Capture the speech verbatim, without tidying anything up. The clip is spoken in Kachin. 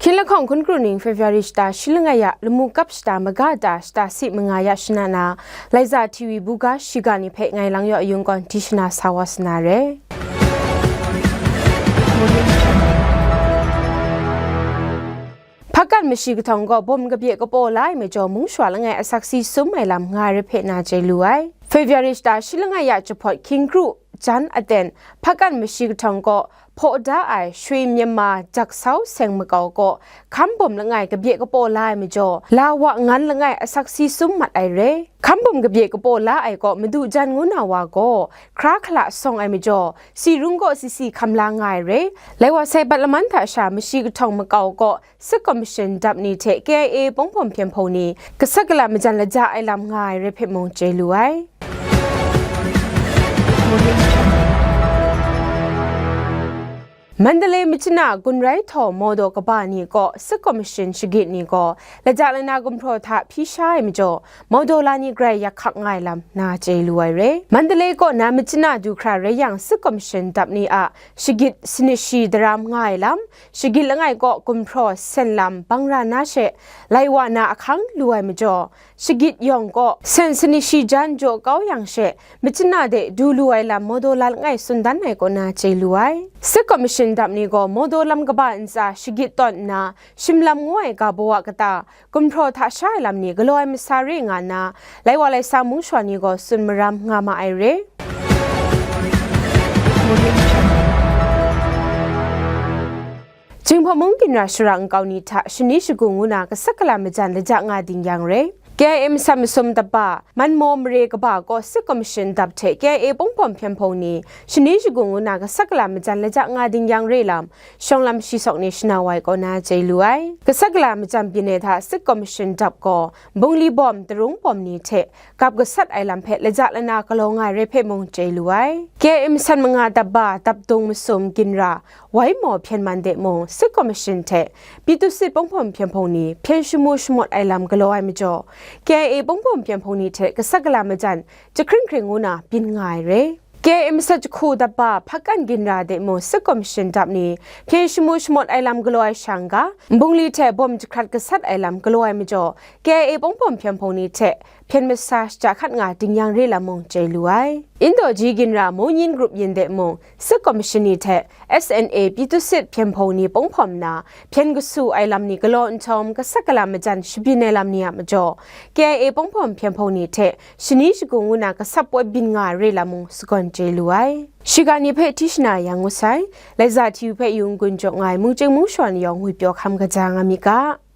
Hkying lahkawng hkun kru ning February shata shi langai ya lamu kap shata maga da shata si manga ya shana na, Laiza T V buga shiga ni hpe ngai Lang Yaw Yung gaw di shana sa wa sana re. Hpakan mashi kahtawng gaw bawm kabye kapaw la ai majaw, mung shawa langai asak si sum ai lam nga ai re hpe na chye lu ai. February shata shi langai ya jahpawt hkying kru jan aten, hpakan mashi kahtawng gaw hpaw da ai Shwe Myanmar Jaksau seng makau kaw hkam bawm langai kabye kapaw la ai majaw, la wa ngan langai asak si sum mat ai re. Hkam bawm kabye kapaw la ai kaw madu jan ngu na wa gaw hkra hkala sawng ai majaw, si rung kaw si si hkam la nga ai re. Lai wa sai bat laman hta sha mashi kahtawng makau kaw Sik Kaw Mashin dap ni hte K I A pawng hpawm hpyen hpawng ni kasak kala majan laja ai lam nga ai re hpe mung chye lu ai. Mandalay machyin a gun rai htaw mawdaw kaba ni kaw Sik Kaw Mashin shagit ni gaw laja lana gumhpraw hta hpyi sha ai majaw, mawdaw la ni grai yak hkak nga ai lam na chye lu ai re. Mandalay kaw na machyin a du hkra rai yang, Sik Kaw Mashin dap ni a shagit sanit shi daram nga ai lam, shagit langai kaw gumhpraw sen lam bang ra na she, lai wa na ahkang lu ai majaw, shagit yawng kaw sen sanit shi jan jaw kau yang she, machyin a de du lu ai lam mawdaw la langai tsun dan ai kaw na chye lu ai. Sik Kaw Mashin dap ni gaw mawdaw lam kaba ntsa shagit tawn nna, shim lam ngu ai ga baw a kata, gumhpraw hta sha ai lam ni galaw ai masa re nga nna, lai wa lai sa mung shawa ni gaw tsun maram nga ma ai re. Jinghpaw mung ginra shara nkau ni hta shani shagu ngu na kasak kala majan laja nga ding yang re. K I A masat masum daba, Manmaw mare kaba kaw Sik Kaw Mashin dap hte K I A pawng hpawm hpyen hpawng ni shani shagu ngu na kasak kala majan laja nga ding yang re lam, shawng lam shi sawk ni shanau ai kaw na chye lu ai. Kasak kala majan byin ai hta Sik Kaw Mashin dap gaw bungli bawm, tarung bawm ni hte gap gasat ai lam hpe laja lana galaw nga ai re hpe mung chye lu ai. K I A masat manga daba dap dung masum ginra, Wai Maw hpyen man de mung, Sik Kaw Mashin hte Pyithusit pawng hpawm hpyen hpawng ni hpyen shamu shamawt ai lam galaw ai majaw, K I A pawng hpawm hpyen hpawng ni hte kasak kala majan jahkring hkring ngu na byin nga ai re. K I A masat jahku daba hpakan ginra de mung, Sik Kaw Mashin dap ni hpyen shamu shamawt ai lam galaw ai shang ga, bungli hte bawm jahkrat gasat ai lam galaw ai majaw, K I A pawng hpawm hpyen hpawng ni hte hpyen masa shachya hkat nga ding yang re lam mung chye lu ai. Indaw ji ginra Mohnyin grup yin de mung, Sik Kaw Mashin ni hte S N A Pyithusit hpyen hpawng ni pawng hpawm nna, hpyen kasu ai lam ni galaw nhtawm, kasak kala majan shabyin ai lam ni a majaw, K I A pawng hpawm hpyen hpawng ni hte shani shagu ngu na gasap poi byin nga ai re lam mung sagawn chye lu ai. Shiga ni hpe hti shana yang ngu sai, Laiza T V hpe yu n-gun jaw nga ai mungchying mungshaw ni yawng ngwipyaw hkam kaja nga mi ga.